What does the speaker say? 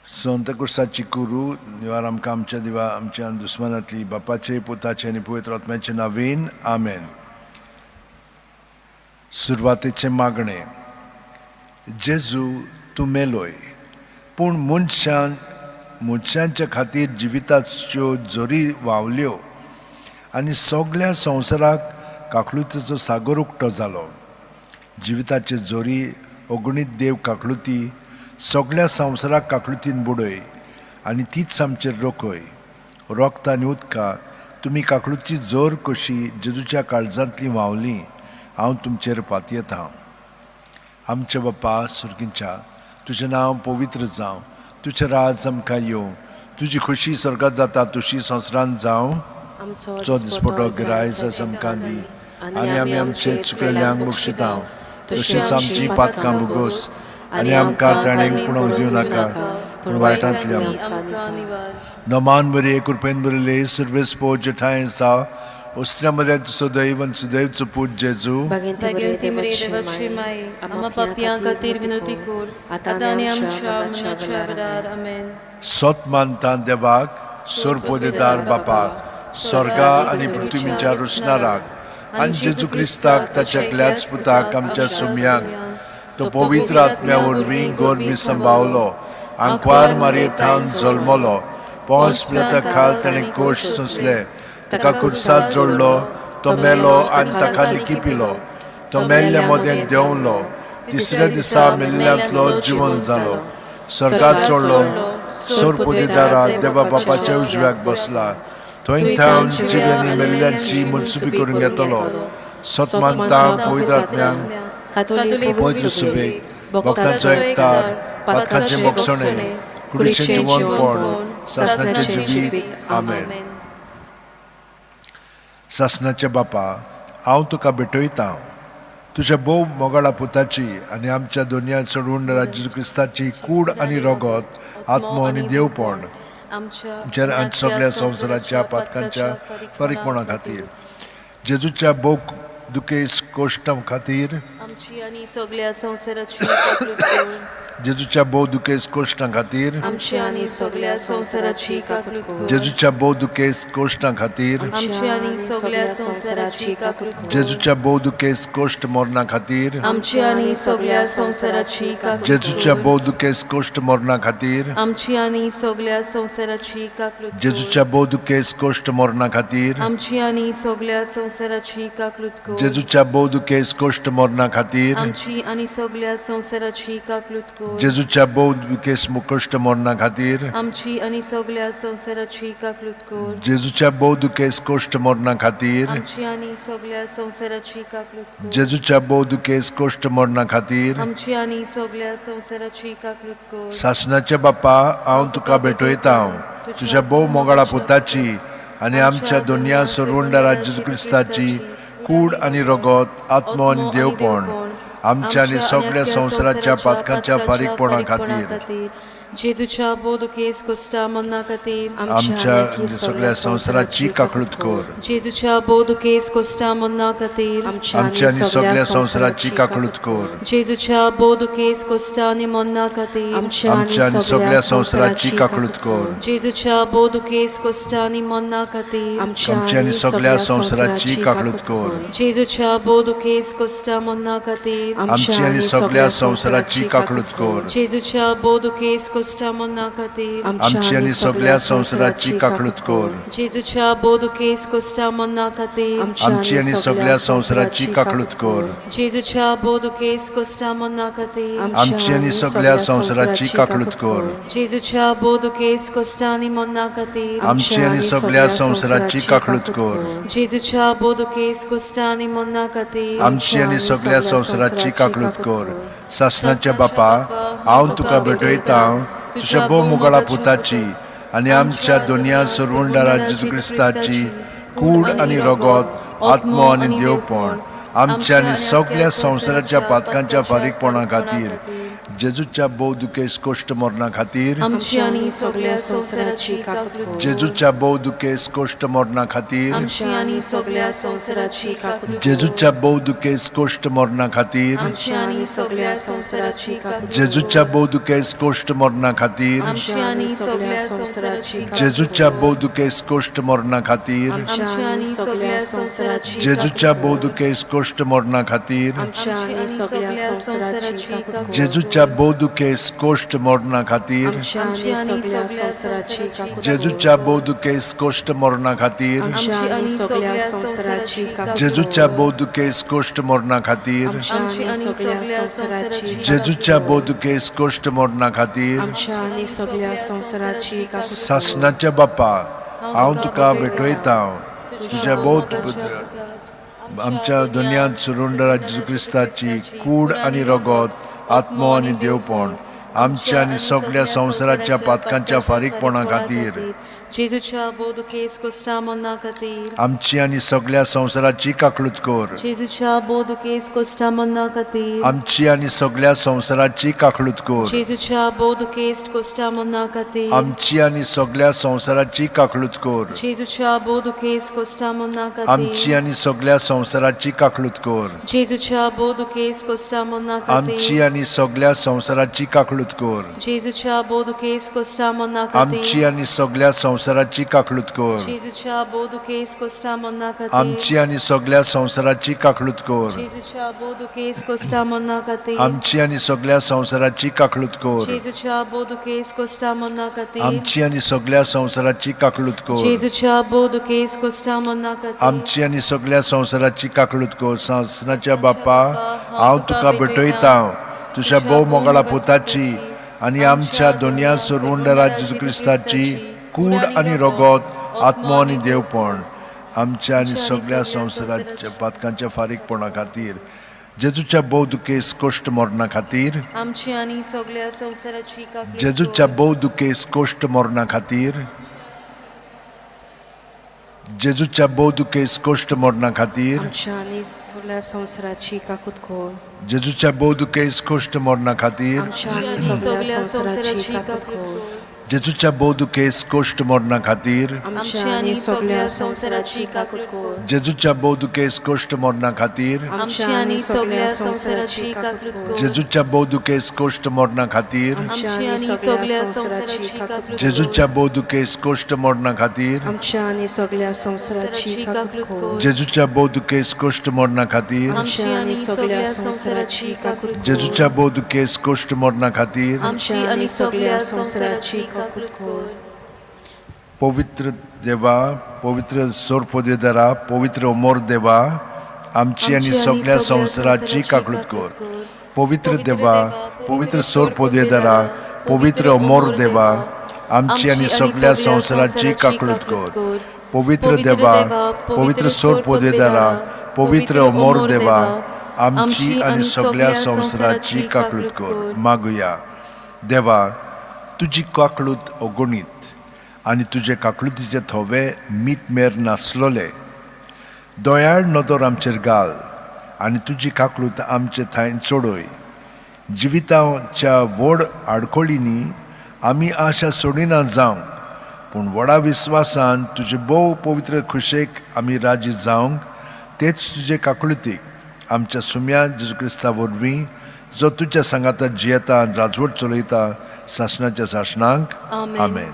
संत कुर्साची कुरू निवार आमकां आमच्या दिवा आमच्या दुस्मानांतली बापाचे पुताचे आनी पवित्र आत्म्याचे नावीन आमेन. सुरवातेचें मागणें. जेजू तूं मेलोय पूण मनशान मनशांच्या खातीर जिविताच्यो जोरी व्हांवल्यो आनी सगल्या संवसाराक काकलुतीचो सागर उक्तो जालो. जिविताचे जोरी अगणीत देव काकलुती सगल्या संवसाराक काकलुतीन बुडय आनी तीच आमचेर रोखय. रोगता आनी उदकां तुमी काकलुची जोर कशी जेजूच्या काळजांतली व्हांवली हांव तुमचेर पातयेतां. आमच्या बापा सुर्गींच्या तुजें नांव पवित्र जावं, तुजें राज आमकां येवं, तुजी खोशी स्वर्गात जाता तुशी संवसारांत जावं. आमचो चो दिसपटो गिरायस आमकां दी आनी आमी आमचे चुकलेल्यांक बक्षिता तशीच आमची पातकां भोगोस आनी आमकां ताणें पुणोवंक दिवं नाका पूण वायटांतल्या आमकां निवार. नमान बरी कृपेन बरले सुर्वेस पो जेठाय सा उस्त्र्या मदें सदैव आनी सुदैवचो पूत जेजू. भाग्यवती मरिये देवाची माई, आम्हा पापयां खातीर विनवती कर आतां आनी आमच्या मरणाच्या वेळार. आमेन. सत मानता देवाक सोरपोदेदार बापाक स्वर्गा आनी पृथ्वीच्या रुसणाराक आनी जेजू क्रिस्ताक ताच्या एकल्याच पुताक आमच्या सुमयाक तो पवित्र आत्म्या वरवीं गोरमी संभावलो आंकवार मारये थावन जल्मलो पोंस पिलाता खाल ताणें कोश सोंसले ताका कुर्सात जोडलो तो मेलो आनी ताका लिखिपिलो तो मेल्ल्या मदें देंवलो तिसऱ्या दिसा मेल्ल्यांतलो जिवन जालो स्वर्गात चडलो सोरपोदेदारा देवा बापाच्या उजव्याक बसला थंय थावन जिव्यांनी मेल्ल्यांची मनसुबी करून घेतलो. सत मानता पवित्र आत्म्यांक कातोलीक पवित्र सुबेक भक्तांचो एकतार पातकांचें बोगसणें कुडीचें जिवनपण सासणाचें जिवीत. आमेन. सासणाच्या बापा हांव तुका भेटयतां तुज्या भोव मोगाळा पुताची आनी आमच्या दोनया चडून जेजू क्रिस्ताची कूड आनी रगत आत्मो आनी देवपण आमच्या आनी सगल्या संवसाराच्या पातकांच्या फारीकपणा खातीर जेजूच्या भोव दुखेस कोश्टां खातीर आमची आनी सगल्या संवसाराची काकळूत कर. जेजूच्या भोव दुखेस कोश्टां खातीर आमची आनी सगल्या संवसाराची काकळूत कर. जेजूच्या भोव दुखेस कोश्टां खातीर आमची आनी सगल्या संवसाराची काकळूत कर. जेजूच्या भोव दुखेस कोश्ट मरणा खातीर आमची आनी सगल्या संवसाराची काकळूत कर. जेजूच्या भोव दुखेस कोश्ट मरणा खातीर आमची आनी सगल्या संवसाराची काकळूत कर. जेजूच्या भोव दुखेस कोश्ट मरणा खातीर आमची आनी सगल्या संवसाराची काकळूत कर. जेजूच्या भोव दुखेस कोश्ट मरणा खातीर आमची आनी सगल्या संवसाराची काकळूत कर. जेजूच्या भोव दुखेस मुकश्ट मरणा खातीर आमची आनी सगल्या संवसाराची काकळूत कर. जेजूच्या भोव दुखेस कोश्ट मरणा खातीर आमची आनी सगल्या संवसाराची काकळूत कर. जेजूच्या भोव दुखेस कोश्ट मरणा खातीर आमची आनी सगल्या संवसाराची काकळूत कर. सासणाच्या बापा हांव तुका भेटयतां तुज्या भोव मोगाळा पुताची आनी आमच्या दोनया सरवंडारा जेजू क्रिस्ताची कूड आनी रगत आत्मो आनी देवपण आमच्या आनी सगल्या संवसाराच्या पातकांच्या फारीकपणा खातीर जेजूच्या बोधुकेस कोस्टा मरना खातीर आमच्या आनी सगल्या संवसाराची काकळूत कर. जेजूच्या बोधुकेस कोस्टा मरना खातीर आमच्या आनी सगल्या संवसाराची काकळूत कर. जेजूच्या बोधुकेस कोस्टा आनी मरना खातीर आमच्या आनी सगल्या संवसाराची काकळूत कर. जेजूच्या बोधुकेस कोस्टा आनी मरना खातीर आमच्या आनी सगल्या संवसाराची काकळूत कर. जेजूच्या बोधुकेस कोस्टा मरना खातीर आमची आनी सगल्या संवसाराची काकळूत कर. जेजूच्या बोधुकेस कोस्टा मरना खातीर आमची आनी सगल्या संवसाराची काकळूत कर. जेजूच्या बोधुकेस कोस्टा मरना खातीर आमची आनी सगल्या संवसाराची काकळूत कर. जेजूच्या बोधुकेस कोस्टा मरना खातीर आमची आनी सगल्या संवसाराची काकळूत कर. जेजूच्या बोधुकेस कोस्टा आनी मरना खातीर आमची आनी सगल्या संवसाराची काकळूत कर. जेजूच्या बोधुकेस कोस्टा आनी मरना खातीर आमची आनी सगल्या संवसाराची काकळूत कर. सासणाच्या बापा हांव तुका भेटयतां तुज्या भोव मुगाळा पुताची आनी आमच्या दोनया सरवंडारा जेजू क्रिस्ताची कूड आनी रगत आत्मो आनी देवपण आमच्या आनी सगल्या संवसाराच्या पातकांच्या फारीकपणा खातीर जेजूच्या भोव दुखेस कोश्ट मरणा खातीर, आमची आनी सगळ्या संवसाराची काकूत कर. जेजूच्या भोव दुखेस कोश्ट मरणा खातीर, आमची आनी सगळ्या संवसाराची काकूत कर. जेजूच्या भोव दुखेस कोश्ट मरणा खातीर, आमची आनी सगळ्या संवसाराची काकूत कर. जेजूच्या भोव दुखेस कोश्ट मरणा खातीर, आमची आनी सगळ्या संवसाराची काकूत जेजूच्या कर. भोव दुखेस कोश्ट मरणा खातीर, आमची आनी सगळ्या संवसाराची जेजूच्या भोव दुखेस कोश्ट मरणा खातीर, आमच्या आनी सगळ्या संवसाराची काकूत कर. जेजूच्या भोव दुखेस कोश्ट मरणा खातीर, आमच्या आनी सगळ्या संवसाराची काकूत कर. जेजूच्या भोव दुखेस कोश्ट मरणा खातीर, आमच्या आनी सगळ्या संवसाराची काकूत कर. जेजूच्या भोव दुखेस कोश्ट मरणा खातीर, आमच्या आनी सगळ्या संवसाराची काकूत जेजूच्या कर. भोव दुखेस कोश्ट मरणा खातीर, आमच्या आनी सगळ्या संवसाराची काकूत कर. सासणाच्या बापा, हांव तुका भेटयता तुझ्या भोव आमच्या दुनियांत सुरुंडरा जेजू क्रिस्ताची कूड आनी रगत, आत्मो आनी देवपण आमच्या आनी सगळ्या संवसाराच्या पातकांच्या फारीकपणा खातीर, जेजूच्या भोव दुखेस कोश्टा मरणा खातीर, आमची आनी सगळ्या संवसाराची काकळूत कर. जेजूच्या भोव दुखेस कोश्टा मरणा खातीर, आमची आनी सगळ्या संवसाराची काकळूत कर. जेजूच्या भोव दुखेस कोश्टा मरणा खातीर, आमची आनी सगळ्या संवसाराची काकळूत कर. जेजूच्या भोव दुखेस कोश्टा मरणा आमची खातीर, आनी सगळ्या संवसाराची काकळूत कर. जेजूच्या भोव दुखेस कोश्टा मरणा आमची खातीर, आनी सगळ्या संवसाराची काकळूत कर. जेजूच्या भोव दुखेस कोश्टा मरणा आमची खातीर, आनी सगळ्या संवसाराची काकळूत कर. जेजूच्या भोव दुखेस कोश्टा मरणा खातीर, आमची आनी सगळ्या संवसाराची काकळूत कर. जेजूच्या भोव दुखेस कोश्टा मरणा खातीर, आमची आनी सगळ्या संवसाराची काकळूत कर. जेजूच्या भोव दुखेस कोश्टा मरणा खातीर, आमची आनी सगळ्या संवसाराची काकळूत कर. जेजूच्या भोव दुखेस कोश्टा मरणा खातीर, आमची आनी सगळ्या संवसाराची काकळूत कर. सासणाच्या बापा, हांव तुका भेटयता तुझ्या भोव मोगाळा पुताची आनी आमच्या दोनया सरवंडरा जेजू क्रिस्ताची कूड आनी रगत, आत्मो आनी देवपण आमच्या आनी सगळ्या संवसाराच्या पातकांच्या फारीकपणा खातीर, जेजूच्या भोव दुखेस कोश्ट मरणा खातीर, आमची आनी सगळ्या संवसाराची काकूत कर. जेजूच्या भोव दुखेस कोश्ट मरणा खातीर, जेजूच्या भोव दुखेस कोश्ट मरणा खातीर, आमच्या आनी सगळ्या संवसाराची काकूत कर. जेजूच्या भोव दुखेस कोश्ट मरणा खातीर, आमच्या आनी सगळ्या संवसाराची काकूत कर. जेजूच्या भोव दुखेस कोश्ट मरणा खातीर, आमच्या आनी सगळ्या संवसाराची काकूत कर. जेजूच्या भोव दुखेस कोश्ट मरणा खातीर, आमच्या आनी सगळ्या संवसाराची काकूत कर. जेजूच्या भोव दुखेस कोश्ट मरणा खातीर, आमच्या आनी सगळ्या संवसाराची काकूत कर. जेजूच्या भोव दुखेस कोश्ट मरणा खातीर, आमच्या आनी सगळ्या संवसाराची काकूत कर. जेजूच्या भोव दुखेस कोश्ट मरणा खातीर, आमच्या आनी सगळ्या संवसाराची काकूत कर. जेजूच्या भोव दुखेस कोश्ट मरणा खातीर, आमच्या आनी सगळ्या संवसाराची काकूत कर. पवित्र देवा, पवित्र सोरपोदेदारा, पवित्र अमोर देवा, आमची आनी सगळ्या संवसाराची काकळूत कर. पवित्र देवा, पवित्र सोरपोदेदारा, पवित्र अमोर देवा, आमची आनी सगळ्या संवसाराची काकळूत कर. पवित्र देवा, पवित्र सोरपोदेदारा, पवित्र अमोर देवा, आमची आनी सगळ्या संवसाराची काकळूत कर. मागुया. देवा, तुजी काकळूत अगणीत आनी तुजे काकळुतीचे थोवे मीत मेर नासलोले. दयाळ नदर आमचेर घाल आनी तुजी काकळूत आमचे थंय चडय. जिविताच्या व्हड आडखळींनी आमी आशा सोडिना जावंक, पूण व्हडा विस्वासान तुजे भोव पवित्र खुशेक आमी राजी जावंक, तेच तुजे काकळुतीक आमच्या सुम्या जेजू क्रिस्ता वरवीं, जो तुज्या सांगाता जियेता आनी राजवट चलयता सासणाच्या सासणांक. आमेन. आमेन.